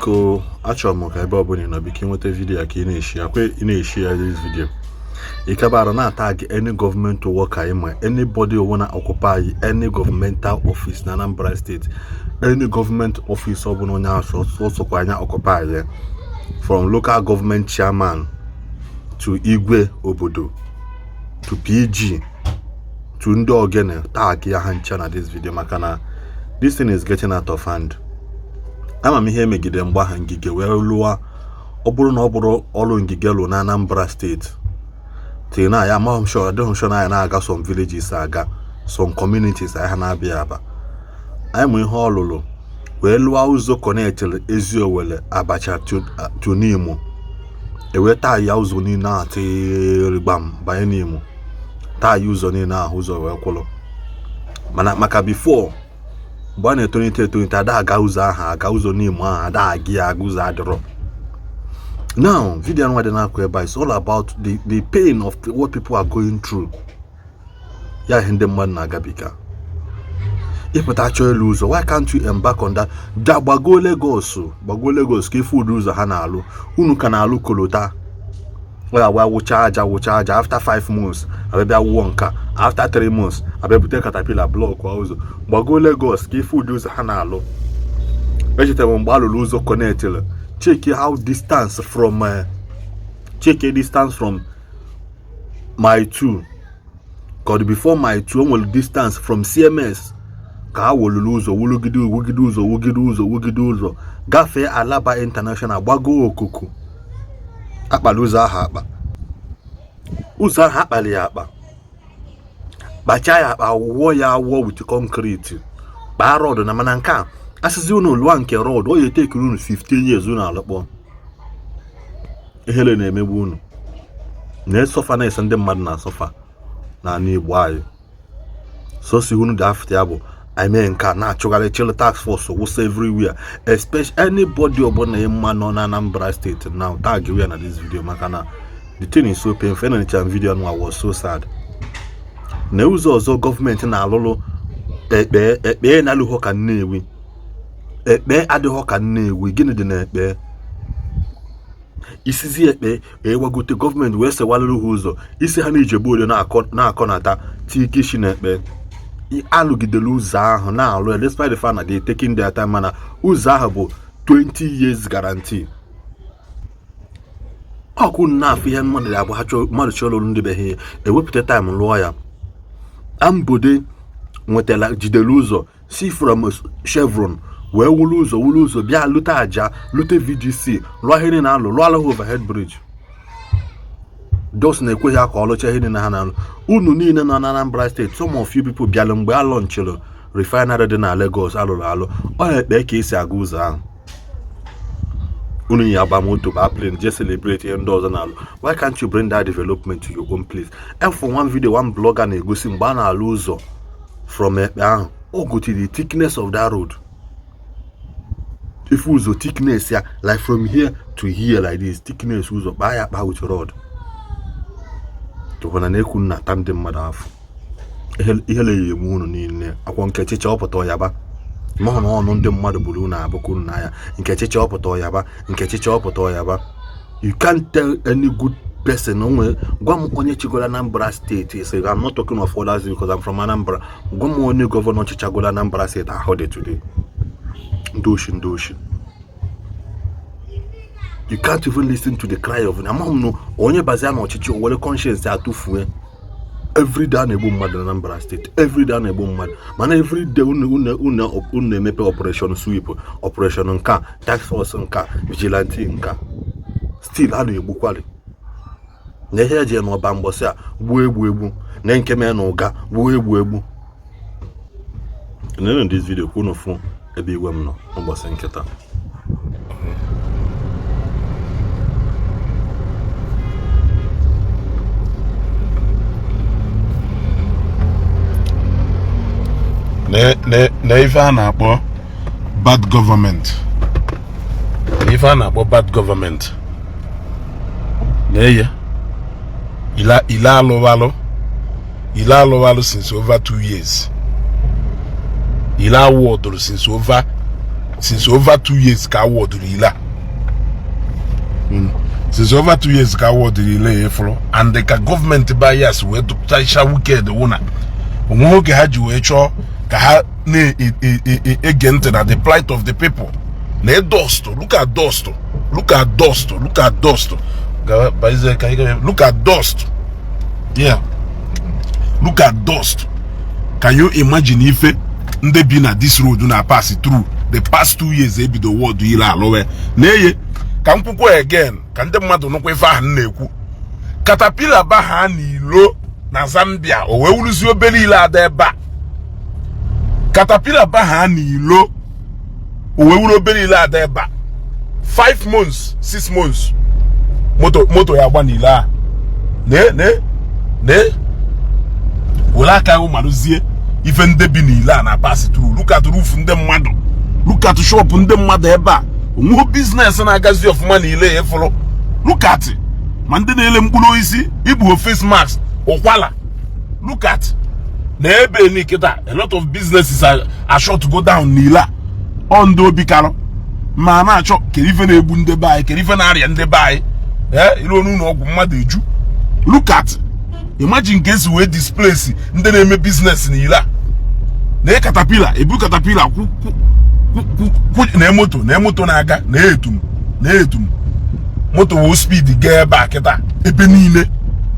Biko, achọrọ m ka ebe ọbụla ị nọ, biko, ịnweta video ka ị na-eshi akwa, ị na-eshi ya this video, ịkabara na-atag any government worker, ịma anybody ọbụla occupy any governmental office na Anambra State, any government office ọbụla onye ahụ sọsọkwa anya occupy ya, from local government chairman to igwe obodo to PG to ndị ogene, tag ya ha ncha na this video, maka na this thing is getting out of hand. Ama m ihe emegide mgbe aha Ngige wee lụọ. Ọ bụrụ na ọ bụrụ ọrụ Ngige lụ na Anambra State till na ya, amaghị m sure, adịghị m sure na anyị na-aga some villages, aga some communities anyị ha na-abịa aba. Anyị mụ ihe ọ lụrụ wee lụọ ụzọ connectịrị Eziowelle, Abacha to Nimo, ewee taa ya ụzọ niile ahụ tịrị gbam banye n'Imo, taa ya ụzọ niile ahụ, ụzọ wee kwụrụ. Mana maka before, mgbe a na-etolite etolite, ada aga ụzọ ahụ, aga ụzọ n'Imo ahụ, ada aga ya aga, ụzọ adịrọ. Now, video nwa dị n'akụ ebe a is all about the pain of what people are going through, ya ihe ndị mmadụ na-agabiga. Ịpụta chọọ elu ụzọ, why can't you embark on that? Ja gbago Lagos, gbago Lagos ka ife ụdị ụzọ ha na-alụ. Unu ka na-alụ coal tar, ọ ya wee wụcha aja, wụcha aja, after 5 months abịa wụọ nka, after 3 months abịa bute caterpillar block ụzọ. Gbago Lagos ka ife ụdị ụzọ ha na-alụ. Echetara m mgbe a lụrụ ụzọ connectịrị, check how distance from check distance from Mile 2, ka ọ dị before Mile 2, o nwere distance from CMS ka ha woluru ụzọ, wulugide, wugide ụzọ, wugide ụzọ, wugide ụzọ, gafee Alaba International, gbago Okuku. Akpala ụzọ ahụ akpa, ụzọ ahụ akpali ya akpa, kpachaa ya akpa, wụọ ya awụọ with concrete, kpaa road na. Mana nke a asịzi unu lụọ nke road, o ya etekiri unu 15 years unu alụkpọ. Ihere na-emegbu unu na-esuffer, na-ese ndị mmadụ na-asuffer n'ala Igbo anyị. Sosi unu dị after ya bụ anyị mee nke a na-achụgharị chịrị task force wụsa everywhere. Especially anybody ọbụla ịma nọ na Anambra State now, tag ya na this video, maka na the thing is so painful. Enenicha m video nwa, was so sad. Na ụzọ ọzọ gọọmenti na-alụlụ ekpe ekpe na-alụghọ ka Nnewi, ekpe adịghọ ka Nnewi. Gịnị dị na ekpe? Isizi ekpe ewagote, gọọmenti wee sewalụrụ ha ụzọ isi ha na Ijegbu na-akọnata tike isi na ekpe. Alụgidere ụzọ ahụ na-alụ ya despite the fact na they taking their time, mana ụzọ ahụ bụ 20 years guarantee. Ọkụ na-afụ ihe mmadụ ya abụ ha chọọ, mmadụ chọrọ ọrụ ndị be ha ewepụta time lụọ ya. Ambode nwetara jidere ụzọ si from Chevron wee wulu ụzọ, wulu ụzọ bịa lute aja, lute VGC, lụọ ihe niile alụ, lụọ alụghị overhead bridge dos na-ekweghị aka ọlụcha ihe niile ha na-alụ. Unu niile nọ na Anambra State, some of you people bịalụ mgbe a launchịrị refinery dị na Lagos alụrụ alụ. Ọ ekpe ka esi aga ụzọ ahụ. Unu yi agba moto, ba plane, je celebrate ihe ndị ọzọ na-alụ. Why can't you bring that development to your own place? And for one video, one blogger na-egosi mgbe a na-alụ ụzọ from ekpe ahụ, o gotiri the thickness of that road. Ife ụzọ thickness ya, like from here to here like this, thickness ụzọ, kpaa ya kpaa with road tụkwana na-ekwu nna ata ndị mmadụ afọ. Ihe na-eyi eme unu niile akwọ nke chicha ọpụta ọyaba ma na ọnụ ndị mmadụ buru unu abụkọ unu n'anya. Nke chicha ọpụta ọyaba, nke chicha ọpụta ọyaba. You can't tell any good person onwe. Gwa m onye chigoro Anambra State. Say, I'm not talking of others because I'm from Anambra. Gwa m onye governor chichagoro Anambra State ahụ dị today. Ndị oshi, ndị oshi. You can't even listen to the cry of amaghị m na onye bazia n'ọchịchị o were conscience ya tụfue. Everyday a na-egbu mmadụ na Anambra State, everyday a na-egbu mmadụ, mana everyday unu unu unu emepe operation sweep, operation nka, task force nka, vigilante nka, still a na-egbukwali. Na ihe eji n'ọba mgbọsị a gbuo egbu egbu na nke mee na ụga gbuo egbu egbu. Nenu this video ka unu fụ ebe igwe m nọ n'ụbọchị nkịta. Na ife a na-akpọ bad government, na ife a na-akpọ bad government na-eye ile ile alụwalụ, ile alụwalụ since over 2 years, ile awọdụrụ since over Since over 2 years ka awọdụrụ ile a. Since over 2 years ka awọdụrụ ile ya efuru, and ka gọọmenti bias wee dụchacha wicked wụ na onwe oge ha ji wee chọọ ka ha na-ege ntị na the plight of the people. Na dust, look at dust, look at dust, look at dust. Look at dust, yeah, look at dust. Can you imagine ife ndị bi na this road na pass through the past 2 years ebido wọdụ ile alụwe na-eye? Ka m kwukwo again, ka ndị mmadụ nụkwa ife ahụ m na-ekwu. Caterpillar ba ha n'ilo na Zambia, o wee wuruzie obere ile ada ebe a. Caterpillar ba ha n'ilo, o wee wuru obere ile ada ebe a. 5 months, 6 months, moto moto ya agba n'ile a. Ne ne ne, were aka ahụ marụzie ife ndị bi n'ile a na pass through. Look at roof ndị mmadụ, look at shop ndị mmadụ ebe a. Onweghị business na-agazi ọfụma n'ile ya efuru. Look at ma ndị na-ele mkpụrụ osisi, igbu face mask, ụkwala. Look at na ebe ni kịta, a lot of businesses are sure to go down n'ile a. Ọ ndị obi karụ ma na-achọ kedu ife na-egbu ndị be anyị, kedu ife na-arịa ndị be anyị. Ee, iruo n'ụlọ ọgwụ, mmadụ eju. Look at, imagine ka esi wee displace ndị na-eme business n'ile a. Na caterpillar ebu caterpillar kwụ kwụ na moto, na moto na-aga na etum na etum moto wo speed gaa ebe a kịta, ebe niile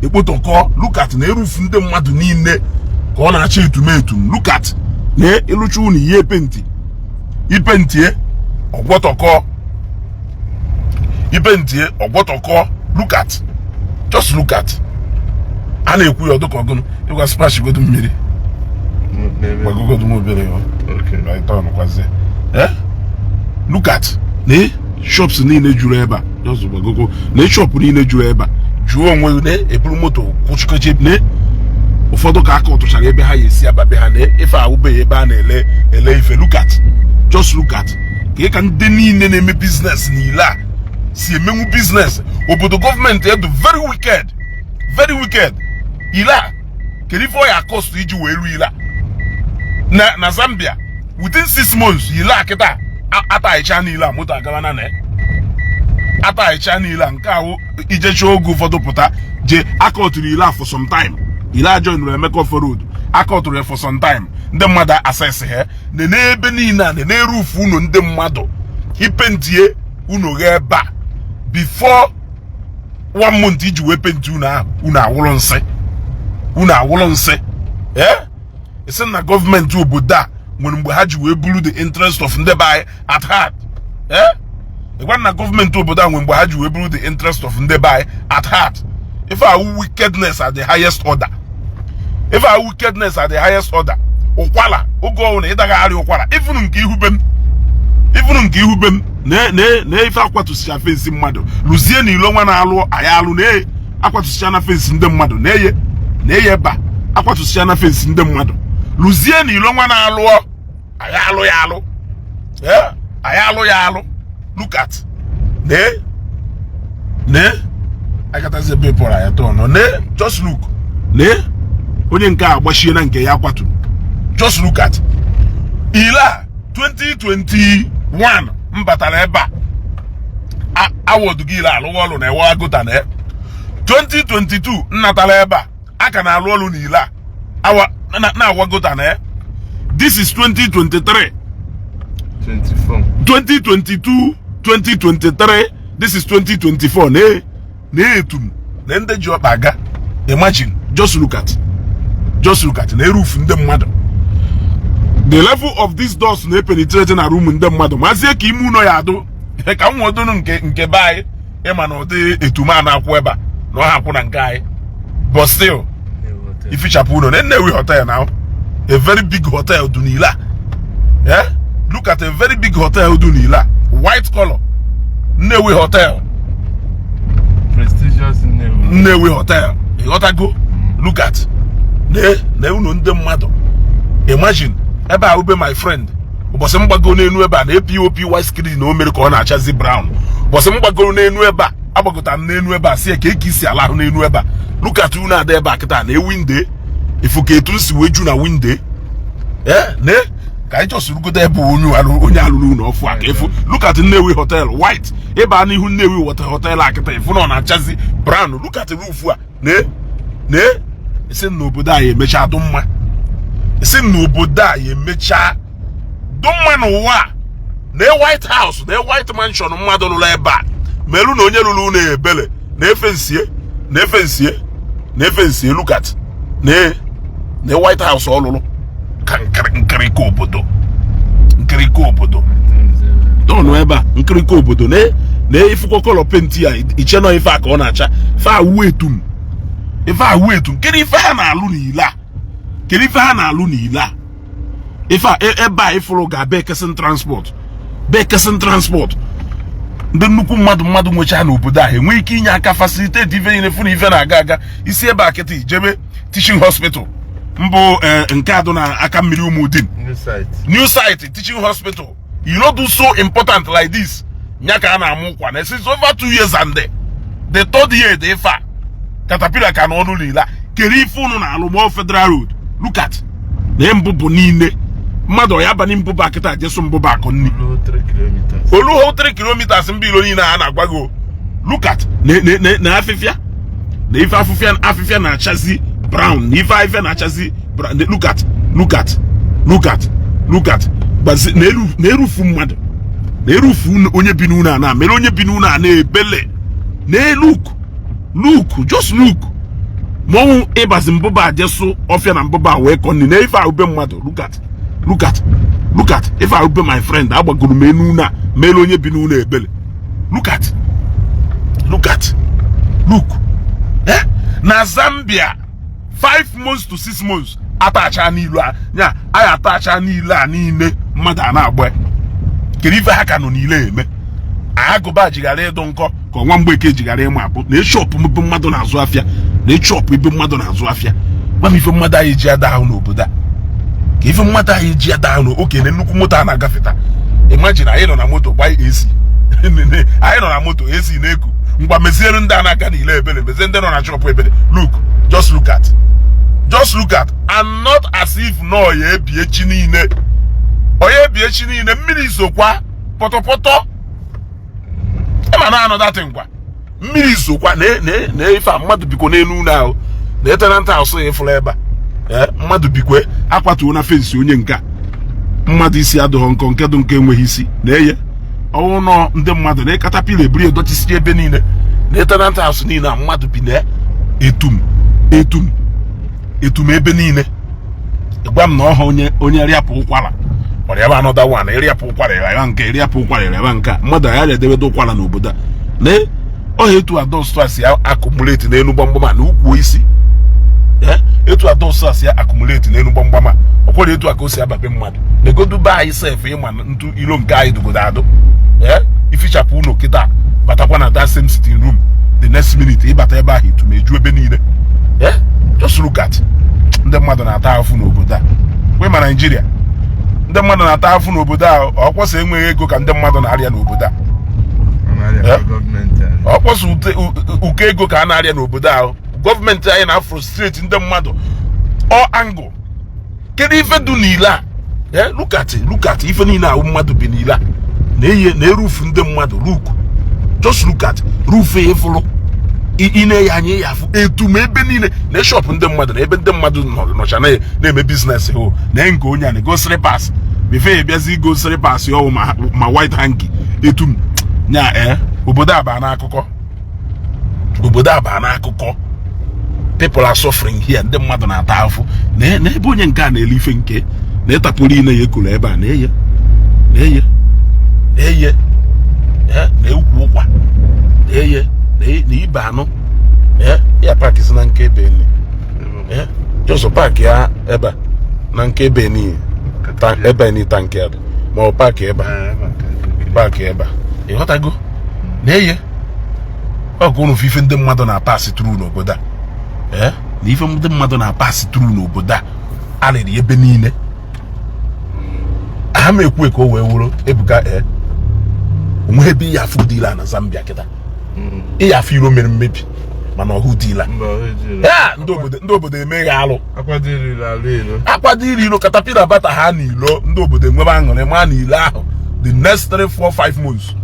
ekpotokọ. Look at na erufu ndị mmadụ niile ka ọ na-achọ etum etum. Look at na ịlụcha ụlọ, ihe paint, ipaintie, ọgwọtọkọ, ipaintie, ọgwọtọkọ. Look at, just look at. A na-ekwu ya ọdụka ọgụnụ ịgwa splash godu mmiri gbagogodu nwa obere ya. Right on kwazie. Eh, look at na shops niile juru ebe a. Just gbagogo na shop niile juru ebe a. Jụọ onwe gị, na eburu moto kwụchikoche na ụfọdụ ka aka ụtụchara ebe ha ya esi ababe ha na ife ahụbeghị ebe a na-ele ele ife. Look at, just look at ka ị ka ndị niile na-eme business n'ile a si emenwu business. Obodo gọọmenti edu very wicked, very wicked. Ile a, kedu ife ọ ya cost iji wee ruo ile a na Zambia? Within 6 months, ile a kịta ataicha niile a, moto agaba na ataicha niile a. Nke ahụ ijecha oge ụfọdụ pụta jee akọtụrụ ile a for some time. Ile a joinụrụ Emeka Offor Road, akọtụrụ ya for some time, ndị mmadụ access ha nene ebe niile a, nene roof unu ndị mmadụ. Ipaintie unu gha ebe a, before one month iji wee paint unu ahụ, unu awụrụ nsị, unu awụrụ nsị. Ee, isi na gọọmenti obodo a nwere mgbe ha ji wee buru the interest of ndị be anyị at heart? Ee, ịgwa na gọọmenti obodo a nwere mgbe ha ji wee buru the interest of ndị be anyị at heart? Ife ahụ wickedness at the highest order, ife ahụ wickedness at the highest order. Ụkwara oge ọnwụ na ịdagharị ụkwara, ifunu nke ihube m, ifunu nke ihube m na ife akwatụsicha fence mmadụ lụzie na ilo nwa na-alụ anyị alụ na akwatụsicha na fence ndị mmadụ na-eye na-eye ebe a, akwatụsicha na fence ndị mmadụ lụzie na ilo nwa na-alụ anyị alụ ya alụ. Ee, anyị alụ ya alụ. Look at nee nee akatazi ebe pụrụ anyị tọọ nọ nee. Just look, nee onye nke a agbachie na nke ya akwaturu. Just look at ile a. 2021 m batara ebe a, awọdụ gị ile alụghị ọrụ na ewe agụta na 2022 m natara ebe a, a ka na-alụ ọrụ na ile a awa na-awa gota na. This is 2023. 24. 2022, 2023, this is 2024. Na na-etum na ndị ji ọkpa aga. Imagine, just look at, just look at na roof ndị mmadụ, the level of this dust na-epenetrate na room ndị mmadụ. Mazie ka ime ụlọ ya adụ ka m nwedonu nke be anyị. Ịma na ụdị etum a na-akwụ ebe a na ọ ha akwụ na nke anyị, but still ifichapụ ụlọ na Nnewi Hotel now, a very big hotel dị n'ile a. Yeah? Look at a very big hotel dị n'ile a, white color, Nnewi Hotel. Prestigious Nnewi. Nnewi Hotel, ịghọtago? Look at na unu ndị mmadụ. Imagine ebe a ube my friend, ụbọchị m gbago n'enu ebe a na POP white screen na o mere ka ọ na-achazi brown. Ụbọchị m gbagoro n'enu ebe a, agbagotara m n'enu ebe a, si ya ka eke isi ala ahụ n'enu ebe a. Look at unu ada ebe a kịta na window ifu ka etu si wee ju na window. Ee, ne Ka anyị just rugodo ebe onye alụrụ ụlọ ọfụ a ka efu. Look at Nnewi Hotel, white. Ịba n'ihu Nnewi Hotel a kịta, ịfụ na ọ na-achazi brown. Look at roof a. Na esi n'obodo a ya emecha dụ mma, esi n'obodo a ya emecha dụ mma n'ụwa a. Na White House na White Mansion mmadụ lụrụ ebe a, merụ na onye lụrụ ụlọ ebele na-efe nsie, na-efe nsie, na-efe nsie. Look at na White House ọ lụrụ ka nkịrịka obodo, nkịrịka obodo dọnụ ebe a, nkịrịka obodo na ifụkọ colour paint ya iche nọ ife a ka ọ na-acha. Ife awụ etum, ife awụ etum. Kedu ife ha na-alụ n'ile a? Kedu ife ha na-alụ n'ile a? Ife a ebe a ifụrụ ga-abịa Ekeson Transport, be Ekeson Transport. Ndị nnukwu mmadụ nwecha n'obodo a enweghị ike inye aka facilitate ife niile, fụ na ife na-aga aga. Isi ebe a kịta ijebe teaching hospital mbụ, nke adụ na aka mmiri Ụmụdin. New site. New site teaching hospital, you no do so important like this nya ka a na-amụ nkwa na since over 2 years and the third year dị ife a caterpillar ka na ọnụ niile a. Kere ife unu na-alụ ma Federal Road? Look at na mbụbụ niile mmadụ ọ ya banye mbụba kịta jesu mbụba akụ nni. Olu 3 kilometers. Oluho 3 kilometers mba ilo niile a na-agwa gị o. Look at na afịfịa na ife afịfịa, afịfịa na-achazi brown, na ife afịfịa na-achazi brown. Look at, look at, look at, look at gbazi na-erufu mmadụ, na-erufu onye bi n'ụlọ a, na mere onye bi n'ụlọ a na-ebele na. Look, look, just look. Mọnwụ ịbazi mbụba jesu ọfịa na mbụba wee kọ nri na ife ahụ be mmadụ. Look at, look at, look at ife ahụ be my friend. Agbagoro m enu ụlọ a mere onye bi n'ụlọ ebele. Look at, look at, look. Eh, na Zambia, 5 months to 6 months atacha n'ilu a nya anyị atacha niile a niile mmadụ a na-agba. Kedu ife ha ka nọ n'ile eme? Agụba jighara ịdụ nkọ ka ọnwa mgbeke jighara ịma abụ na shop ebe mmadụ na-azụ afịa, na shop ebe mmadụ na-azụ afịa. Gwa m ife mmadụ anyị ji ada ahụ n'obodo a, ka ife mmadụ anyị ji ada ahụ n'okenye. Nnukwu moto a na-agafeta, imagine anyị nọ na moto gbaa AC, anyị nọ na moto AC na-eku. Ngwa, meziere ndị a na-aga n'ile ebele, mezie ndị nọ na shop ebele. Look, just look at, just look at. And not as if na ọya ebi echi niile, ọya ebi echi niile. Mmiri zokwa pọtọpọtọ ịma na anọ datị. Ngwa, mmiri zokwa na ife a mmadụ bikwa n'elu ụlọ ahụ na tenant house ya ịfụrụ ebe a. Ee, mmadụ bikwe akwatuo na fence onye nke a. Mmadụ isi adịghọ nkọ, nke dị nke enweghị isi na-eye ọnwụ nọ. Ndị mmadụ na caterpillar eburu edochisi ebe niile na tenant house niile a mmadụ bi na etum etum etum ebe niile. Gwa m na ọha onye rịapụ ụkwara ọrịaba anọda wan ịrịapụ ụkwara ịrịaba nke ịrịapụ ụkwara ịrịaba nke a mmadụ agha edebede ụkwara n'obodo a na ọha. Etu a dust a si accumulate n'elu gbamgbam a na ukwu isi, etu a dust a si accumulate n'elu gbamgbam a, ọkwere etu a ka o si ababe mmadụ negodu be anyị sef. Ịma ntu ilo nke anyị dugodo adụ, ee, ifichapụ ụlọ kịta, batakwa na that same sitting room the next minute, ịbata ebe ahụ etumeju ebe niile. Ee, just look at. Ndị mmadụ na-ata ahụfụ n'obodo a kwe ma Naijiria. Ndị mmadụ na-ata ahụfụ n'obodo a. Ọkwọsọ enweghị ego ka ndị mmadụ na-arịa n'obodo a. Ọkwọsọ ụkọ ego ka a na-arịa n'obodo ahụ. Gọọmenti anyị na-frustrate ndị mmadụ ọ angle. Kedu ife du n'ile a? Look at, look at ife niile ahụ mmadụ bi n'ile a na-eye na-erufu ndị mmadụ. Look, just look at roof efụrụ ị na-eyi anya ya afụ etum ebe niile na shop ndị mmadụ na ebe ndị mmadụ nọcha na-eme business hụ na nke onye a na-ego slippers before ya bịazi igo slippers ọwụ ma white hanky etum nya. Ee, obodo a baa n'akụkọ, obodo a baa n'akụkọ. People are suffering here. Ndị mmadụ na-ata afụ n'ebe onye nke a na-ele ife nke na ịtapụrụ ine ya ekolo ebe a na-eye na-eye na-eye na-ekwu ụkwa na-eye na ibe anụ ya park si na nke ebe ni jọsọ park ya ebe a na nke ebe ni ebe ni tank ya dị ma ọ park ebe a, park ebe a. Ịghọtago na-eye ọ ka ụnụ ife ndị mmadụ na-apass through n'obodo a. Ee, na ife ndị mmadụ na-apass through n'obodo a alịrị ebe niile ha ma ekwu ka o wee wụrụ ebuka. Ee, onwe ebe ihe afụ dị ile na Zambia kịta, ihe afụ iro mere mmebi. Mana ọhụ dila. Mba, ọ ejiro. Ya ndị obodo emeghe alụ. Akwado iriri alụ ilo. Akwado iri ilo caterpillar bata ha n'ilo, ndị obodo enwebe aṅụrị ma n'ilo ahụ. The next 3 4 5 months,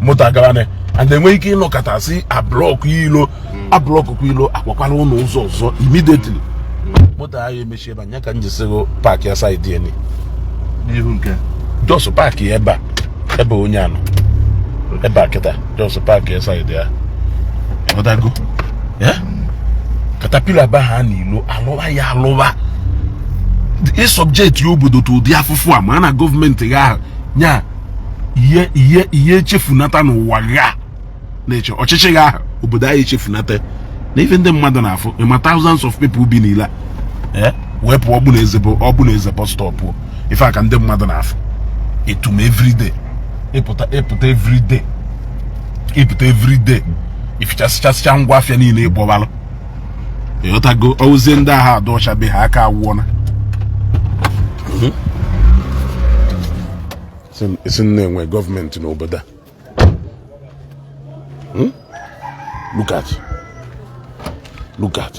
moto agabane and enweghị ike ịnọkọta si ablock ilo, ablockkwa ilo, akwakwala ụlọ ụzọ ọzọ immediately. Moto ahụ emechi ebe a nya ka m jisigo park ya side ya ni. N'ihu nke. Just park ya ebe a, ebe onye anọ ebe a kịta. Just park ya side ya. Ịghọtago? Eh? Caterpillar ba ha n'ilo, alụwa ya alụwa ịsubject ya obodo to ụdị afụfụ a, ma na gọọmenti ga ahụ nya ihe ihe ihe echefunata n'ụwa gha na-eche ọchịchị gha ahụ, obodo anyị echefunata na ife ndị mmadụ na-afụ. Ịma thousands of people bi n'ile a, eh, wee pụọ ọgbụ na eze bụ ọgbụ na eze bus stop. Ife a ka ndị mmadụ na-afụ etum everyday. Ịpụta, ịpụta everyday, ịpụta everyday, ifichasịchasịcha ngwa afịa niile ịgbọbalụ. Ịghọtago? Ọwụzie ndị agha adụ ọcha be ha aka awụọna. Isi na-enwe gọọmenti n'obodo a. Look at, look at.